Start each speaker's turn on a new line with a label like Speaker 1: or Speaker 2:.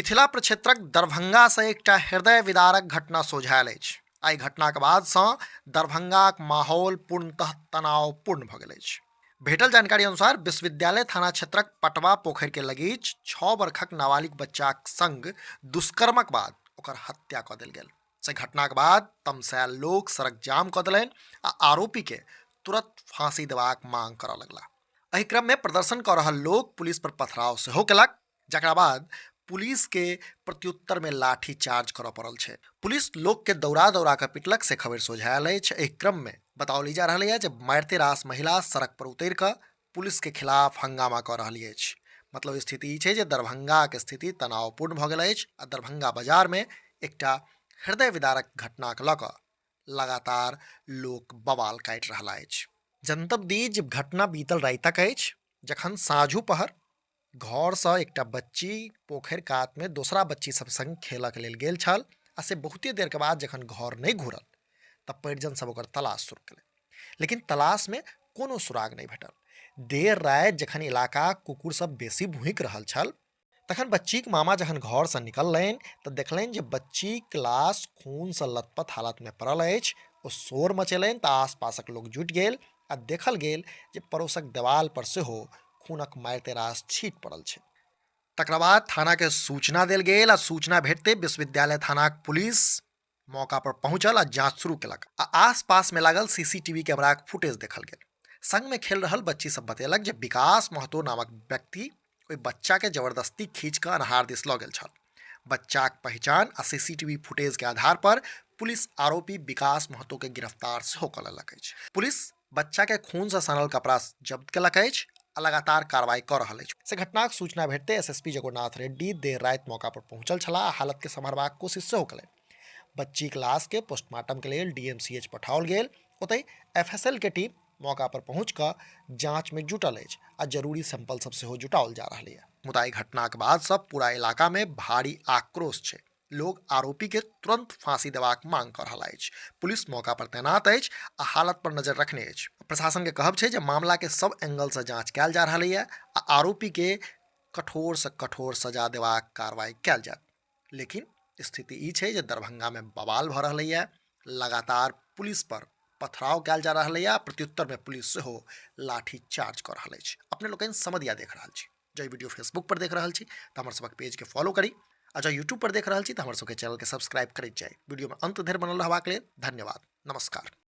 Speaker 1: मिथिला प्रक्षेत्रक दरभंगा से एकटा हृदय विदारक घटना सोझायल अछि। एहि घटनाक बाद सँ दरभंगाक माहौल पूर्णतः तनावपूर्ण भऽ गेल अछि। भेटल जानकारी अनुसार विश्वविद्यालय थाना क्षेत्रक पटवा पोखरि के लगीच 6 वर्षक नाबालिग बच्चाक संग दुष्कर्मक बाद ओकर हत्या कऽ देल गेल। से घटनाक बाद तमसायल लोक सड़क जाम कऽ देलनि आ आरोपी के तुरंत फांसी देबाक मांग करऽ लगला। एहि क्रम में प्रदर्शन कऽ रहल लोक पुलिस पर पथराव सेहो केलक, जकरा बाद पुलिस के प्रत्युत्तर में लाठी चार्ज करऽ पड़ल छै। पुलिस लोक के दौड़ा दौड़ा कऽ पिटलक से खबर सोझायल अछि। एहि क्रम में बताओल जा रहल यऽ जे मारिते रास महिला सड़क पर उतरि कऽ पुलिस के खिलाफ हंगामा कऽ रहल अछि। मतलब स्थिति ई छै जे दरभंगाक स्थिति तनावपूर्ण भऽ गेल अछि आ दरभंगा बाजार में एकटा हृदय विदारक घटनाक लऽ कऽ लगातार लोक बवाल काटि रहल अछि। जनतब दी जे घटना बीतल रातिक अछि, जखन साँझू पहर घरसँ एकटा बच्ची पोखरि कातमे दोसरा बच्ची सब संग खेलऽके लेल गेल छल आ से बहुते देरके बाद जखन घर नहि घुरल तऽ परिजन सब ओकर तलाश शुरू केलनि, लेकिन तलाशमे कोनो सुराग नहि भेटल। देर राति जखन इलाका कुकुर सब बेसी भूकि रहल छल तखन बच्चीक मामा जखन घरसँ निकललनि तऽ देखलनि जे बच्चीक लाश खूनसँ लथपथ हालतमे पड़ल अछि। ओ शोर मचेलनि तऽ आसपासक लोक जुटि गेल आ देखल गेल जे पड़ोसक देवाल पर सेहो खूनक मारिते रास छीट पड़ल छै। तकरा बाद थानाके सूचना देल गेल आ सूचना भेटते विश्वविद्यालय थानाक पुलिस मौका पर पहुंचल आ जांच शुरू केलक आ आसपास में लागल सीसीटीवी कैमराक फुटेज देखल गेल। संग में खेल रहल बच्ची सब बतेलक जे विकास महतो नामक व्यक्ति ओहि बच्चा के जबरदस्ती खींच कऽ अन्हार दिस लऽ गेल छल। बच्चाक पहचान आ सीसीटीवी फुटेज के आधार पर पुलिस आरोपी विकास महतो के गिरफ्तार सेहो कऽ लेलक अछि। पुलिस बच्चा के खून से सनल कपड़ा जब्त केलक अछि आ लगातार कार्रवाई कऽ रहल अछि। से घटनाक सूचना भेटते एसएसपी जगन्नाथ रेड्डी देर राति मौका पर पहुंचल छलाह आ हालत के सम्हारबाक कोशिश सेहो केलनि। बच्चीक लाश के पोस्टमार्टम के लेल डीएमसीएच पठाओल गेल। ओतहि एफएसएल के टीम मौका पर पहुंच कऽ जांच में जुटल अछि आ जरूरी सैंपल सब सेहो जुटाओल जा रहल यऽ। मुदा एहि घटनाक बाद से पूरा इलाका में भारी आक्रोश छै। लोग आरोपी के तुरंत फांसी देबाक मांग कऽ रहल अछि। पुलिस मौका पर तैनात अछि आ हालत पर नजर रखने अछि। प्रशासन के कहब छै जे मामला के सब एंगल से जांच कयल जा रहल यऽ आ आरोपी के कठोर से कठोर सजा देबाक कार्रवाई कयल जायत। लेकिन स्थिति ई छै जे दरभंगा में बवाल भऽ रहल यऽ, लगातार पुलिस पर पथराव कयल जा रहल यऽ, प्रत्युत्तर में पुलिस सेहो लाठी चार्ज कऽ रहल अछि। अपने लोकनि समदिया देख रहल छी। जँ ई वीडियो फेसबुक पर देख रहल छी तऽ हमर सबक पेज के फॉलो करी आ जँ यूट्यूब पर देख रहल छी तऽ हमर सबके चैनल के सब्सक्राइब करैत जाई। वीडियो में अंत धरि बनल रहबाक लेल धन्यवाद। नमस्कार।